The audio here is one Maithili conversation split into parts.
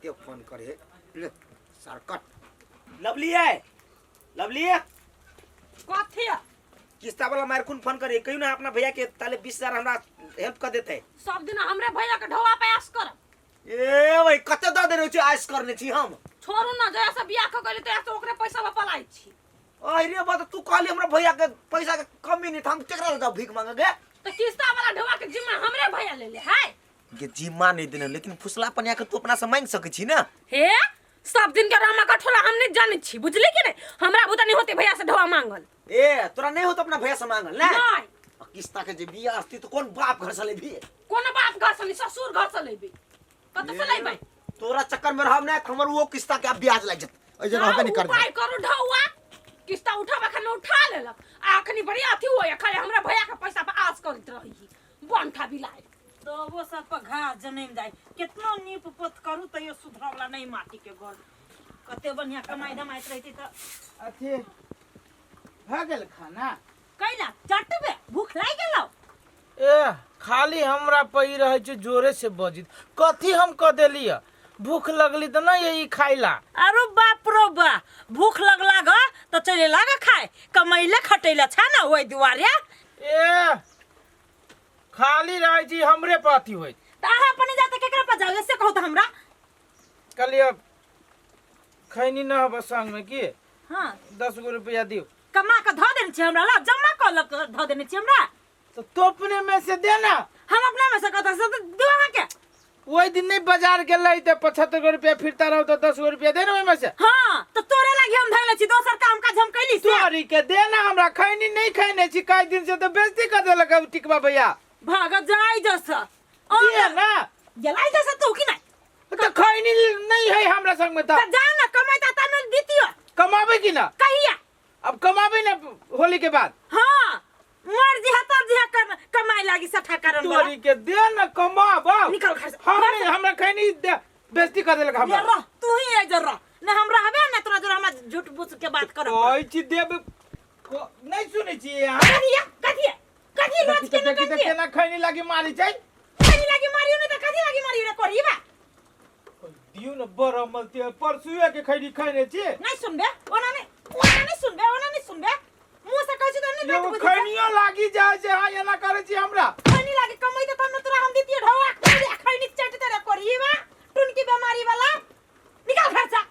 कते फोन करे ले सार कट। लवली है, लवली है। कथी है? किस्ता वाला मार कुन फोन करे कहियो ना अपना भैया के ताले 20,000 हमरा हेल्प कर देते। सब दिन हमरे भैया के ढोआ पे आस कर। ए भाई कते द देने छी आस करने छी हम। छोड़ू ना जया से बियाह क गेली तया से ओकरे पैसा पर पलाई छी। अरे बात तू कहली हमरा भैया के पैसा के कमी नहीं था, हम केकरा लग जाऊ भीख मांगे गे? तो किस्ता वाला ढोआ के जिम्मा हमरे भैया ले ले है। के जिम्मा नहीं देने लेकिन फुसला पनिया के तू अपना से मांग सकै छी ना। हे सब दिन के रामा का ठोला हम नहीं जाने छी बुझली कि नहीं? हमरा बुता नहीं होते भैया से ढोआ मांगल। ए तोरा नहीं होत अपना भैया से मांगल ना? नहीं। आ किस्ता के जे बियाह अस्ती तो कौन बाप घर से लेबी? कोन बाप घर से नहीं, ससुर घर से लेबी। कत से लेबै? तोरा चक्कर में रहब ना हमर वो किस्ता के अब ब्याज लाग जत। ऐ जे रहबे नहीं करबे। उपाय करू ढौआ किस्ता उठाबा खन उठा लेलक आ अखनी बड़ी अथी होय खाली हमरा भैया के पैसा पर आस करैत रही बनठा बिलाय। तो वो सब पर घास जनम जाए कितना नीप पोत करू तैयो सुधरवला नहीं माटी के घर कते बढ़िया कमाई धमाइत रहती त अथी भऽ गेल खाना। कैला चटबे भूख लागि गेलौ। ए खाली हमरा पर ई रहै छै जोरे से बजित कथी हम क देलियै भूख लगली त नहीं ई खाइला। अरे बाप रो बा भूख लगला ग त चले लाग खाए कमैले खटैला छा ना ओइ दुआरे। ए खाली रहै छी हमरे पर अथी होइत। त अहाँ अपने जाते केकरा पर जाउ से कहू त हमरा। कहलियै खैनी न हब संग में की? हाँ। 10 गो रुपया दियो। कमा के धऽ देने छी हमरा ला जमा कऽ लऽ के धऽ देने छी हमरा। तो तू अपने में से दे ना। हम अपना में से कतऽ से दियो अहाँ के। ओहि दिन नहीं बाजार गेल रही तऽ 75 गो रुपया फिरता रहो तो 10 गो रुपया दे ना ओहि में से। हाँ तो तोरे लागी हम धैले छी दोसर काम काज हम कैली से। तोरी के दे ना हमरा खैनी नहीं खैने छी कई दिन से तो बेइज्जती कर देलक अब टिकवा भैया। भाग जाय जस। दे ना। जलाई जस तू की नहीं? तो खैनी नहीं है हमरा संग में तो जा ना कमाई त तन दितियो। कमाबे की ना? कहिया? अब कमाबे ना होली के बाद। हाँ मर जी हतर जी कर कमाई लागी सठा करन वाला। तोरी के दे ना कमाब। निकल घर से। हम नहीं, हमरा खैनी दे बेइज्जती कर देलक हमरा। ये रह, तू ही ए जर रह। ना हम रहबे ना तोरा जरा हमरा झूठ बूझ के बात करब। कोई चीज देब नहीं सुनै छी अहाँ। कथिया कथिया कथी रोज के देखी ना त केना खैनी लागी मारी छै। खैनी लागी मारियो ने त कथी लागी मारियो रे कोरीबा। दियौ न बड़ मलती परसुए के खैनी खैने छी। नहीं सुनबे ओना नहीं, ओना नहीं सुनबे, ओना नहीं सुनबे। मुंह से कहै छी त नहीं एगो बात बुझै छै। खैनियो लागी जाय छै, हां एना करै छी हमरा। खैनी लागी कमै त तब तोरा हम दितियो ढौआ खैनी खैनी चटते रे कोरीबा टुनकी बेमारी वाला। निकल घर से।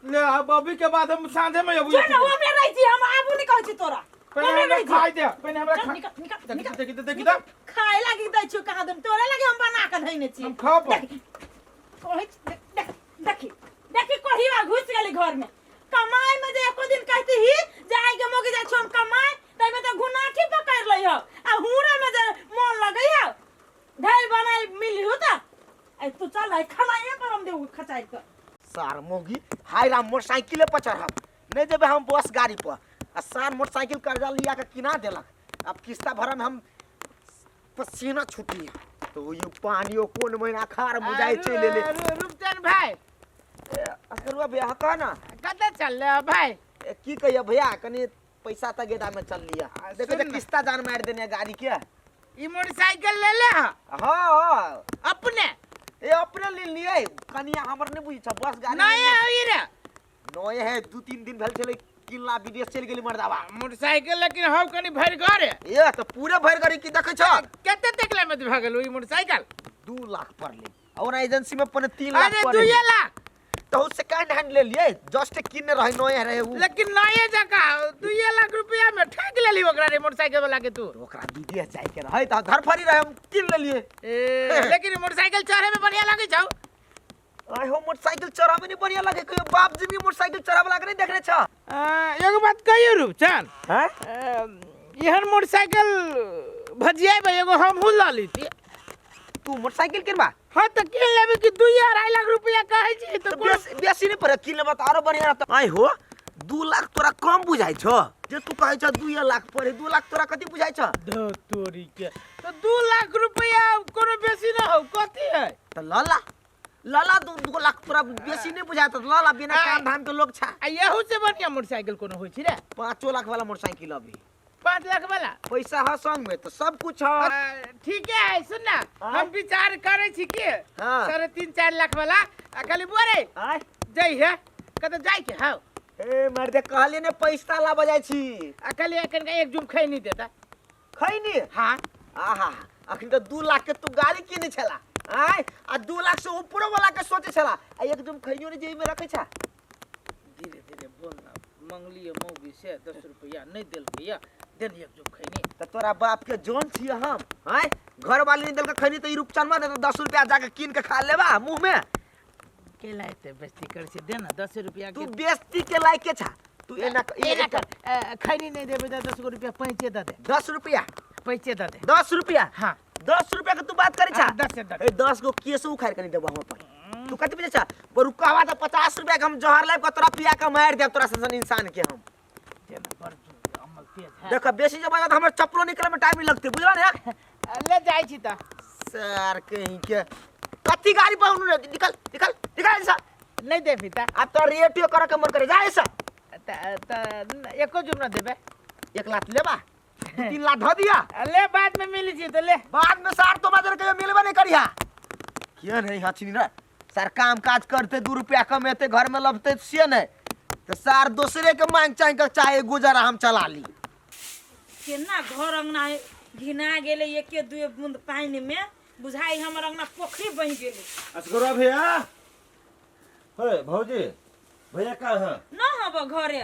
ले अब अभी के बाद हम साँझे में अबू। जो ना हमरे रही छी हम आबू नहीं कहै छी तोरा। पहले हमरे हमरा रही छी। खाइ दे, पहले हमरा चल, खा। निकल, निकल, देखी, निकल। देखी, देखी, निकल। देखी। खाए लागी दै छियौ कहाँ दन तोरे लागी हम बना के धइने छी। हम खाबो। देखी, कहै छी, देख, देख, देखी, देखी कोढ़ीवा घुसि गेली घर में। कमाई में जे एको दिन कहती ही जे आइ के मोगी जाइ छियौ हम कमाई, तैमे तऽ घुनाठी पकड़ि लै हौ। आ हुरे में जे मोन लगै हौ, धैल बनाइ मिलहु तऽ। आइ तू चल, आइ खानाए पर हम देबौ खचाइ कऽ। सार मोगी, हाय राम, मोटरसाइकिले पर चढ़ब। नहीं जेबै हम बस गाड़ी पर। आ सार मोटरसाइकिल कर्जा लिया के किना देलक। अब किस्ता भरम हम पसीना छूटी। तो यो पानियो कोन महीना खार मुजाइ चलि एलै। अरे, रूपचंद भाई। ए, असगरुआ भैया, हाँ, कह ना। कतऽ चलले हो भाई? ए, की कहिए भैया, कनी पैसा तक गेदा में चल लिया। आ, देखो सुन जे ना। किस्ता जान मार देने गाड़ी के। ई मोटरसाइकिल ले ले हा? हाँ, हाँ। अपने? ए, अपने ले लिए। कनिया हमर नहीं बुझै छ, बस गाड़ी नहीं ले है ई रे। नए है, 2-3 दिन भेल छलै किनला विदेश चलि गेली मर्दाबा। मोटरसाइकिल लेकिन हौ कनी भरि घर है। ए, तऽ पूरे भरि घर की देखै छ? कते देखले में भऽ गेल ई मोटरसाइकिल? 2 लाख पड़लै। और एजेंसी में पौने 3 लाख अरे, पड़लै। 2 लाख? तो उ सेकंड हैंड ले लिए, जस्ट किनने रहै, नए रहै उ। लेकिन नए जकाँ 2 लाख रुपया में ठकि लेली ओकरा रे मोटरसाइकिल वाला के तू। तो ओकरा विदेश जाय के रहै तऽ धरफड़ी रहै, हम किन लेलिए। ए, लेकिन मोटरसाइकिल चढ़े में बढ़िया लागै छौ? आय हो, मोटरसाइकिल चढ़ावे नहीं बढ़िया लगे, कहियो बाप जी भी मोटरसाइकिल चढ़ावे लागे नहीं देखने छ? एगो बात कहियो रूपचंद? हैं? एहन मोटरसाइकिल भजियाबे एगो हमहूँ लऽ लीती। तू मोटरसाइकिल किनबा? हाँ तऽ किन लेबै कि 2-2.5 लाख रुपया कहै छी तऽ तऽ बेसी नहीं पड़े, किन लेबा तऽ आरो बढ़िया रहतौ। आय हो, 2 लाख तोरा कम बुझाइ छौ? जे तू कहै छ 2 लाख पड़े, 2 लाख तोरा कथी बुझाइ छौ? धौ तोरी के, तऽ 2 लाख रुपया कोनो बेसी न हौ, कथी है? तऽ लऽ ला, लऽ ला, 2 लाख तोरा बेसी नहीं बुझाइ त लऽ ला, बिना काम धाम के लोग छा। आ एहू से बढ़िया मोटरसाइकिल कोनो होइ छै रे? 5 लाख वाला मोटरसाइकिल अभी। 5 लाख वाला। पैसा है संग में तो सब कुछ है। ठीक है, सुन ना। आय। हम विचार करे छी कि हाँ। 3.5-4 लाख वाला आ खाली बोरे आय। जाइ है, कतऽ जाइ के हौ? ए मर्दे, कहलिए ने पैसा लाबऽ जाइ छी। आ खाली एखन का एक जुम खैनी देता। खैनी? हाँ। आहा, अखन तऽ 2 लाख के तू गाड़ी किने छला आय, आ 2 लाख से ऊपरो वाला के सोचे छला, आ एक जुम खैनियो ने जेबी में रखे छा। धीरे धीरे बोल ना, मंगलिए मौगी से 10 रुपया, नहीं देलकै, देन एक जुम खैनी। त तोरा बाप के जोन छियै हम आय? घर वाली नहीं देलकै खैनी तऽ ई रूपचनमा दे 10 रुपया, जाके कीन के खा लेबा मुंह में। केला एते बेइज्जती कर से? दे ना 10 रुपया। तू के बेइज्जती के लायक के छा तू? एना एना कर, खैनी नहीं देबे तऽ 10 गो रुपया पैंचे दे दे। 10 रुपया? पैंचे दे दे। 10 रुपया? हाँ। 10 रुपया के तू बात करे छा? हाँ, 10 से 10। ए, 10 गो केस उखाड़ के नहीं देबो हम अपन। तू कथी बुझै छा? बरु कहवा तऽ 50 रुपया के हम जहर लाबि के तोरा पिया के मारि देब, तोरा सन इंसान के हम। दे ना, बड़ अमल तेज है। देख, बेसी जब तऽ हमर चप्पलो निकले में टाइम नहीं लगते, बुझला ने? ले जाइ छी तऽ। सर कहीं के कथी गाड़ी पर रे? निकल, निकल, निकल ऐसा। नहीं देबी तऽ? आ तो रेटियो करे के मन करे, जा ऐसा। तऽ एको जुम ना देबे? 1 लाख लेबा, 3 लाख धऽ दिया। ले, बाद में मिली छी तऽ ले। बाद में सार तो बाजार कहियो मिलबे नहीं करिहा। किया नहीं हथिन रे सार, काम काज करते 2 रुपया कमेते, घर में लबते, से नहीं तो सार दूसरे के मांग चाहे के चाहे गुजारा हम चला ली। केना घर अंगना घिना गेलै, एके दुए बूंद पानि में बुझाइ हमर अंगना पोखरी बनि गेलै। असगरवा भैया हे, भौजी, भैया कहाँ है? न हब घरे।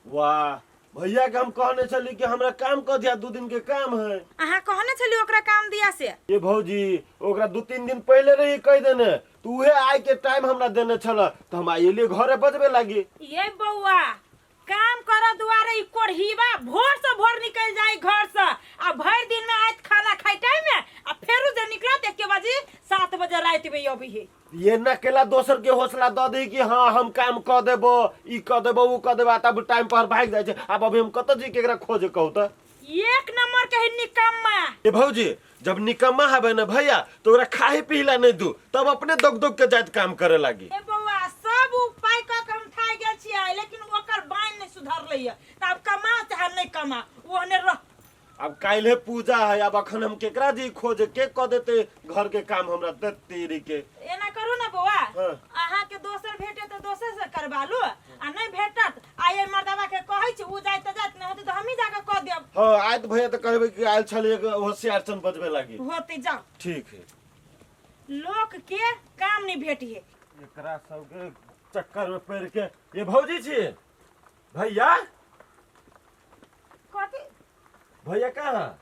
वाह, भैया के हम कहने छली कि हमरा काम कर दिया, 2 दिन के काम है। अहाँ कहने छली ओकरा काम दिया से? ये भौजी, ओकरा 2-3 दिन पहले रही कह देने, तू उहे आय के टाइम हमरा देने छल, तो हम आइली घरे बजबे लागी। ये बौआ, काम कर दुआरे ई कोढ़ीबा भोर से भोर निकल जाई घर से, आ भरि दिन में आयत खाना खाइ टाइम में, आ फेरू जे निकलत 1 बजे, 7 बजे राति में अबी है। ये न केला दोसर के हौसला दऽ दी कि हाँ, हम काम कऽ देबो, ई कऽ देबो, ऊ कऽ देबो, आ तब टाइम पर भागि जाइ छै। आब अभी हम कतऽ जी केकरा खोजे, कहू तऽ? एक नंबर के है निकम्मा। ए भौजी, जब निकम्मा हबे ने भैया, तो ओकरा खाए पीला नहीं दू, तब अपने दौग दौग के जाइत काम करे लागी। ए बौआ, सब उपाय कऽ के हम थाकि गेल छियै, लेकिन ओकर बाइन नहि सुधरलै है, तऽ आब कमा चाहे नहि कमा, ओहने रह। अब काल्हे पूजा है, अब अखन हम केकरा जी खोजे? के कऽ देते घर के काम हमरा तेरी के? एना करू ने बौआ। हाँ। अहाँके दोसर भेटे तऽ दोसर से करबा लू, आ नहि भेटत आ ये मर्दबा के कहै छी, उ जाइत तऽ जाइत, नहि होतै तऽ हमही जाके कऽ देब। हाँ, आयत भैया तऽ कहबै कि आयल छलियै होशियार सन बजबे लागी। होतै, जाउ। ठीक है। लोक के काम नहि भेटिहे। एकरा सबके चक्कर में पड़ के। ये भौजी छी, भैया? कथी? भैया कहाँ?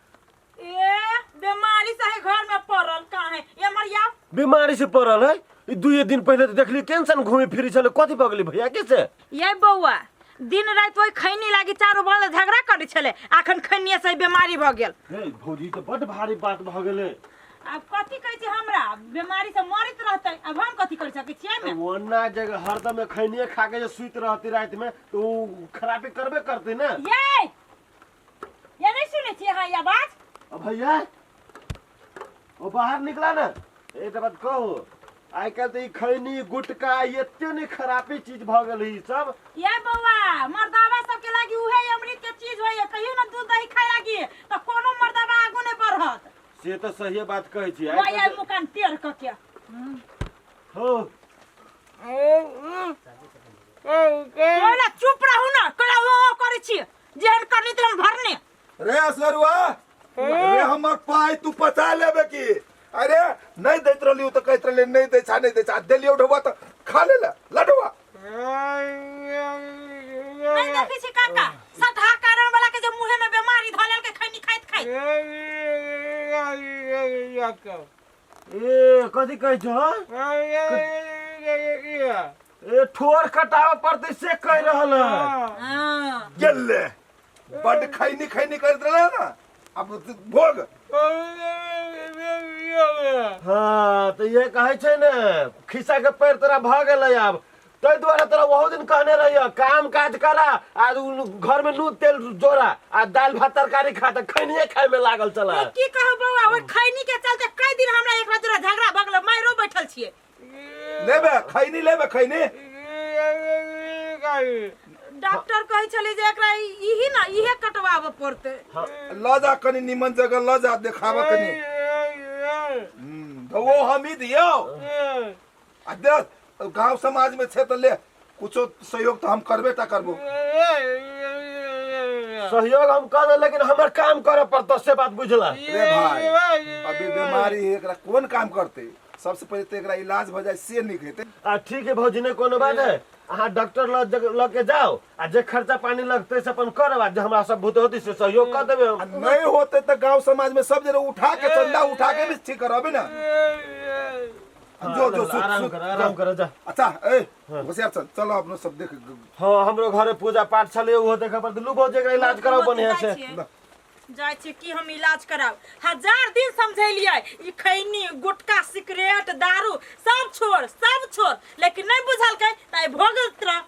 ए, बीमारी से है घर में पड़ल, कहाँ है ये मरिया? बीमारी से पड़ल है? ई 2 दिन पहले तो देखली टेंशन घूमे फिरी छले, कथी भऽ गेलै भैया के से? ये बौआ, दिन राति ओहि खैनी लागी चारू बगल झगड़ा करै छलै, अखन खैनिये से बीमारी भऽ गेल। हे भौजी, तऽ बड भारी बात भऽ गेलै। आब कथी कहै छै, हमरा बीमारी से मरैत रहतै, आब हम कथी कर सकै छियै एहिमे? ओना जगह हरदम खैनिये खा के जे सुति रहती राति में, तो उ खराबी करबे करती ने। ये ये नहीं सुनै छियै अहाँ ई आवाज? अब भैया, ओ बाहर निकला ना। एक बात कहू, आइ काल्हि तऽ ई खैनी गुटका एते ने खराबी चीज भऽ गेल ई सब। ये बौआ, मर्दावा सबके लागी उहे अमृत के चीज होइए। कहियो ना दूध दही खाए लागी तऽ कोनो मर्दावा आगू नहि बढ़त। से तऽ सहिए बात कहै छी। आइ वही काल्हि मुकान टेढ़ कऽ के। हो। कोला चुप रहू ना, कोला ओ ओ करै छी, जेहन करनी तेहन भरने। रे असगरुआ रे, हमर पाइ तू पचा लेबे की? अरे, नहीं दैत रहली तऽ कहैत रहली नहीं दै छा, नहीं दै छा। देलियौ ढौआ तऽ खा ले ले लडुआ। नहीं देखै छी काका, सटहा कारण वाला के जे मुँहे में बीमारी धऽ लेलकै खैनी खाइत खाइत। ए, कथी कहै छौ? ए, ठोर कटाबऽ पड़तै से कहि रहल है। हाँ। गेले, बड खैनी खैनी करैत रहले ना, अब भोग। हाँ, तऽ इहे कहै छै ने, खिस्सा के पैर तोरा भऽ गेलै आब। ताहि दुआरे तोरा ओहो दिन कहने रहियो, काम काज करा आ घर में नून तेल जोड़ा आ दालि भात तरकारी खा, तऽ खैनिये खाय में लागल चला। ए, की कहू बौआ, ओहि खैनी के चलते कई दिन हमरा एक तोरा झगड़ा भऽ गेलै, मारिरो बैठल छियै। लेबे खैनी? लेबे खैनी? डॉक्टर कहै छलै जे एकरा इही ना इहे कटवाबऽ पड़तै। लऽ जा कनि निमन जगह लऽ जा देखाबऽ कनि। तऽ ओ हम ही दियौ आ दे गांव समाज में छै तऽ ले कुछो सहयोग तऽ हम करबे टा करबो। सहयोग हम कर दे लेकिन हमर काम करे पड़तो से बात बुझला। रे भाई अभी बीमारी है एकरा कोन काम करते? सबसे पहिले तऽ एकरा इलाज भऽ जाय से नीक हेतै। आ ठीक है भौजी नहीं कोनो बात है अहाँ डॉक्टर लग के जाओ आ जे खर्चा पानी लगते से अपन करब आ जे हमरा सब भूत होती से सहयोग कर देबे हम। आ नहीं होते तऽ गांव समाज में सब जगह उठा के चंदा उठा के भी ठीक करबे ना। जो जो सुत आराम सुत कर आराम कर जा। अच्छा ए होशियार चल चलो अपनो सब देख। हाँ हमरो घरे पूजा पाठ छले ओहो देखे पड़ते लू भौजी एकरा इलाज कराओ बढ़िया से। जाइ छी कि हम इलाज कराब। हजार दिन समझेलियै ई खैनी गुटखा सिगरेट दारू सब छोड़ सब छोड़, लेकिन नहीं बुझलकै त आइ भोगत रह।